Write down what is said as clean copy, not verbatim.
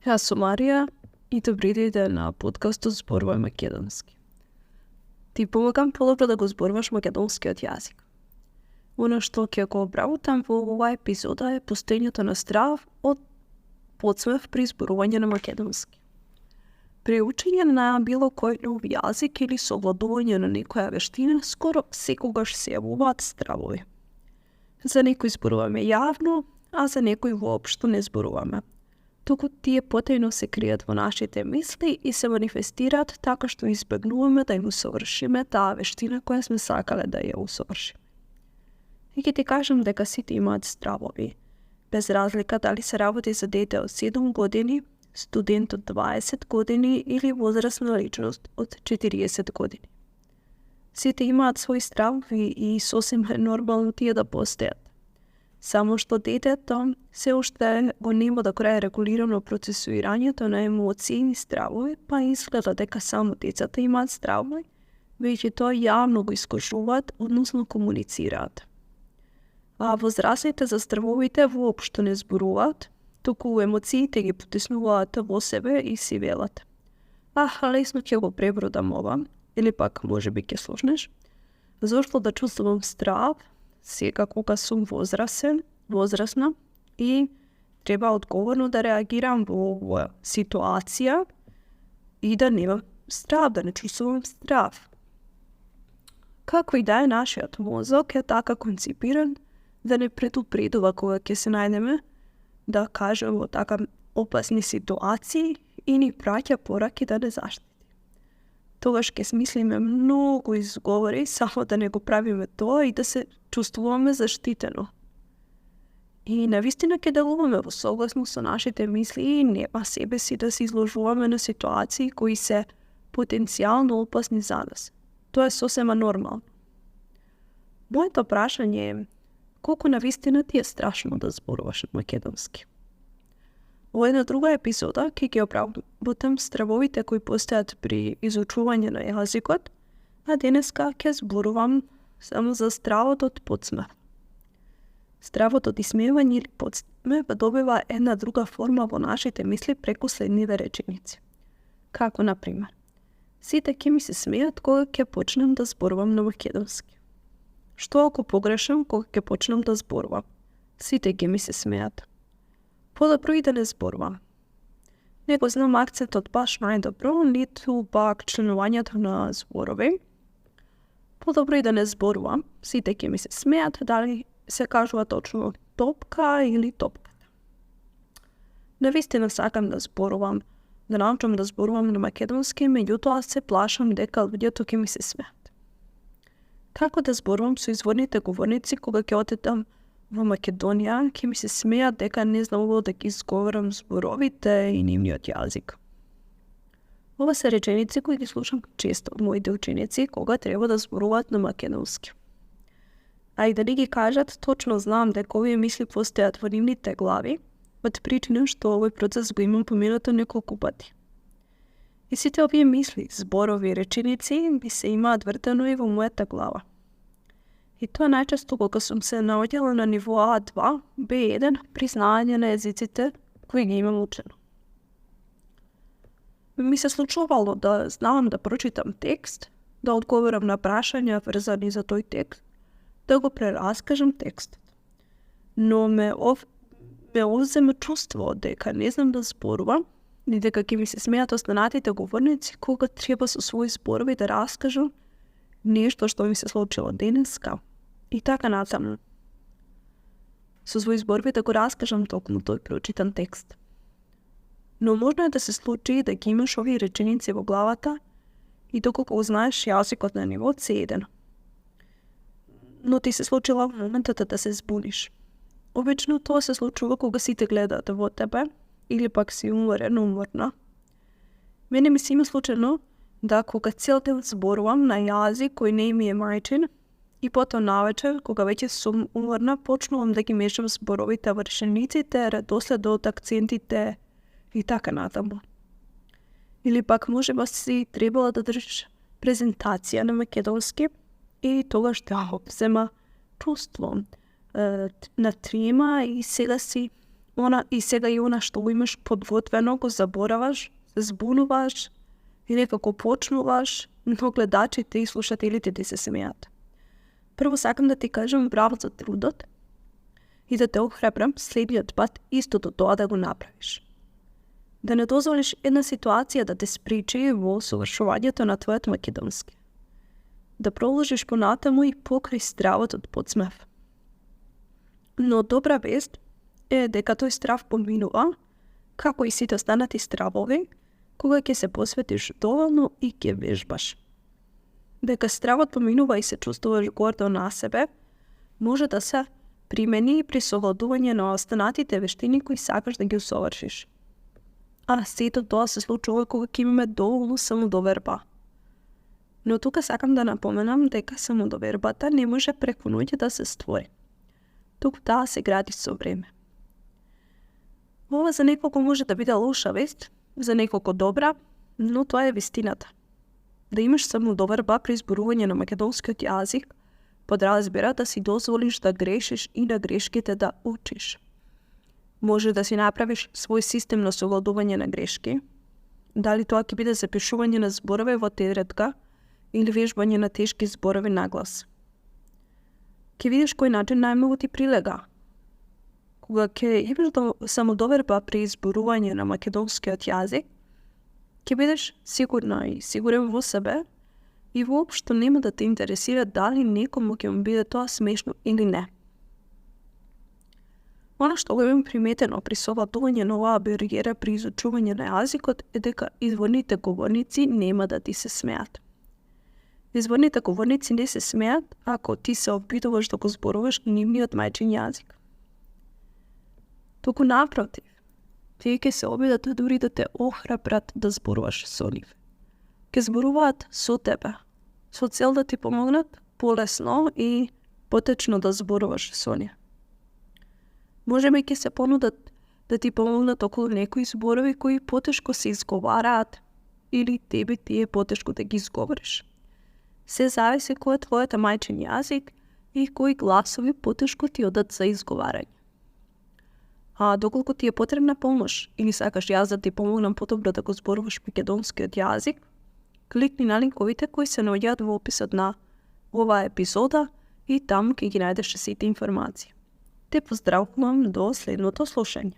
Јас сум Марија и добри дојде на подкастот Зборувај македонски. Ти помагам подобро да го зборуваш македонскиот јазик. Оно што ќе го обработам во оваа епизода е постоењето на страв од подсмев при зборување на македонски. При учење на било кој нов јазик или совладување на некоја вештина, скоро секогаш се јавуваат стравови. За некои зборуваме јавно, а за некои воопшто не зборуваме. Туку тие потајно се кријат во нашите мисли и се манифестираат така што избегнуваме да ја усовршиме таа вештина која сме сакале да ја усовршиме. И ќе ти кажам дека сите имаат стравови, без разлика дали се работи за дете од 7 години, студент од 20 години или возрастна личност од 40 години. Сите имаат своји стравови и сосем е нормално тие да постојат. Само што детето се уште го нема да крај регулирано процесуирањето на емоции и стравови, па изгледа дека само децата имаат стравови, веќе тоа јавно го искажуваат, односно комуницираат. А возрастните за стравовите воопшто не зборуваат, туку емоциите ги потиснуваат во себе и си велат: лесно ќе го пребродам ова, или пак можеби ќе слушнеш. Зошто да чувствувам страв сега кога сум возрасна и треба одговорно да реагирам во оваа ситуација и да немам страв, да не чувствувам страв. Како и да е, нашиот мозок е така конципиран да не предупредува кога ќе се најдеме, да кажем, во така опасни ситуации и ни праќа пораки да не заштити. Тогаш ќе смислиме многу изговори само да не го правиме тоа и да се чувствуваме заштитено. И навистина ќе делуваме во согласност со нашите мисли и нема себе си да се изложуваме на ситуации кои се потенцијално опасни за нас. Тоа е сосема нормално. Моето прашање е: колку навистина ти е страшно да зборуваш на македонски? Во една друга епизода ќе ги обработам стравовите кои постојат при изучување на јазикот, а денеска ќе зборувам само за стравот од подсмев. Стравот од исмевање или подсмев добива една друга форма во нашите мисли преку следниве реченици. Како, например: сите ќе ми се смеат кога ќе почнем да зборувам на македонски. Што ако погрешам кога ќе почнем да зборувам? Сите ќе ми се смеат. Подобро и да не зборувам. Не го знам акцентот баш најдобро, ниту пак членувањето на зборови. Подобро и да не зборувам. Сите ќе ми се смеат, дали се кажува точно топка или топката. Навистина сакам да зборувам, да научам да зборувам на македонски, меѓутоа се плашам дека луѓето ќе ми се смеат. Како да зборувам со изворните говорници кога ќе одам во Македонија, ќе ми се смеат дека не знам да ги изговорам зборовите и нивниот јазик. Ова се реченици кои ги слушам често од моите ученици кога треба да зборуваат на македонски. А и дали ги кажат, точно знам дека овие мисли постојат во нивните глави, од причина што овој процес го имам поминато неколку пати. И сите овие мисли, зборови и реченици ми се имаат вртено и во мојата глава. И тоа најчесто кога сум се наоѓала на ниво А2, B1, признање на езиците кои ги имам учено. Ми се случувало да знам да прочитам текст, да одговорам на прашања врзани за тој текст, да го прераскажам текстот. Но ме овзема чувство дека не знам да зборувам, и дека ќе ми се смеат останатите говорници кога треба со своји зборови да раскажам нешто што ми се случило денеска и така натаму. Со своји зборови да го раскажам токму тој прочитан текст. Но можно е да се случи да ги имаш овие реченици во главата и доколку го знаеш јазикот на ниво C1. Но ти се случила моментот да се збуниш. Обично тоа се случува кога сите гледаат во тебе или пак си уморна. Мене ми се има случено да кога цел ден зборувам на јазик кој не ми е мајчин и потоа навечер, кога веќе сум уморна, почнувам да ги мешам зборовите во речениците, редоследот, акцентите и така натаму. Или пак можеби си требала да држиш презентација на македонски и тогаш да обзема чувство на трема и сега си и сега и она што го имаш подготвено, го забораваш, се збунуваш и некако почнуваш, но гледачите и слушателите ти се смеат. Прво сакам да ти кажам браво за трудот и да те охрабрам следниот пат истото тоа да го направиш. Да не дозволиш една ситуација да те спречи во совршувањето на твојот македонски. Да продолжиш понатаму и покрај стравот од подсмев. Но добра вест е дека тој страв поминува, како и сите останати стравови, кога ќе се посветиш доволно и ќе вежбаш. Дека стравот поминува и се чувствуваш гордо на себе, може да се примени и при совладување на останатите вештини кои сакаш да ги усовршиш. А сето тоа се случува кога ќе имаме доволно самодоверба. Но тука сакам да напоменам дека самодовербата не може преку ноќ да се створи. Тук таа се гради со време. Ова за неколку може да биде лоша вест, за неколку добра, но тоа е вистината. Да имаш самодоверба при зборување на македонскиот јазик, подразбира да си дозволиш да грешиш и на грешките да учиш. Може да си направиш свој систем на совладување на грешки, дали тоа ќе биде запишување на зборови во тетрадка или вежбање на тешки зборови на глас. Ќе видиш кој начин најмногу ти прилега. Кога ќе имаш самодоверба при изборување на македонскиот јазик, ќе бидеш сигурна и сигурен во себе и воопшто нема да те интересира дали некому ќе му биде тоа смешно или не. Она што го имам приметено при совладување на оваа бариера при изучување на јазикот е дека изворните говорници нема да ти се смеат. Изворните говорници не се смеат ако ти се опитуваш да го зборуваш нивниот мајчин јазик. Туку напротив, тие ќе се обидат дури да те охрабрат да зборуваш со нив. Ќе зборуваат со тебе, со цел да ти помогнат полесно и потечно да зборуваш со нив. Можеби ќе се понудат да ти помогнат околу некои зборови кои потешко се изговараат или тебе ти е потешко да ги изговориш. Се зависи кој е твојата мајчин јазик и кои гласови потешко ти одат за изговарање. А доколку ти е потребна помош или сакаш јас да ти помогнам подобро да го зборуваш македонскиот јазик, кликни на линковите кои се наоѓаат во описот на оваа епизода и таму ќе ги најдеш сите информации. Те поздравувам до следното слушање.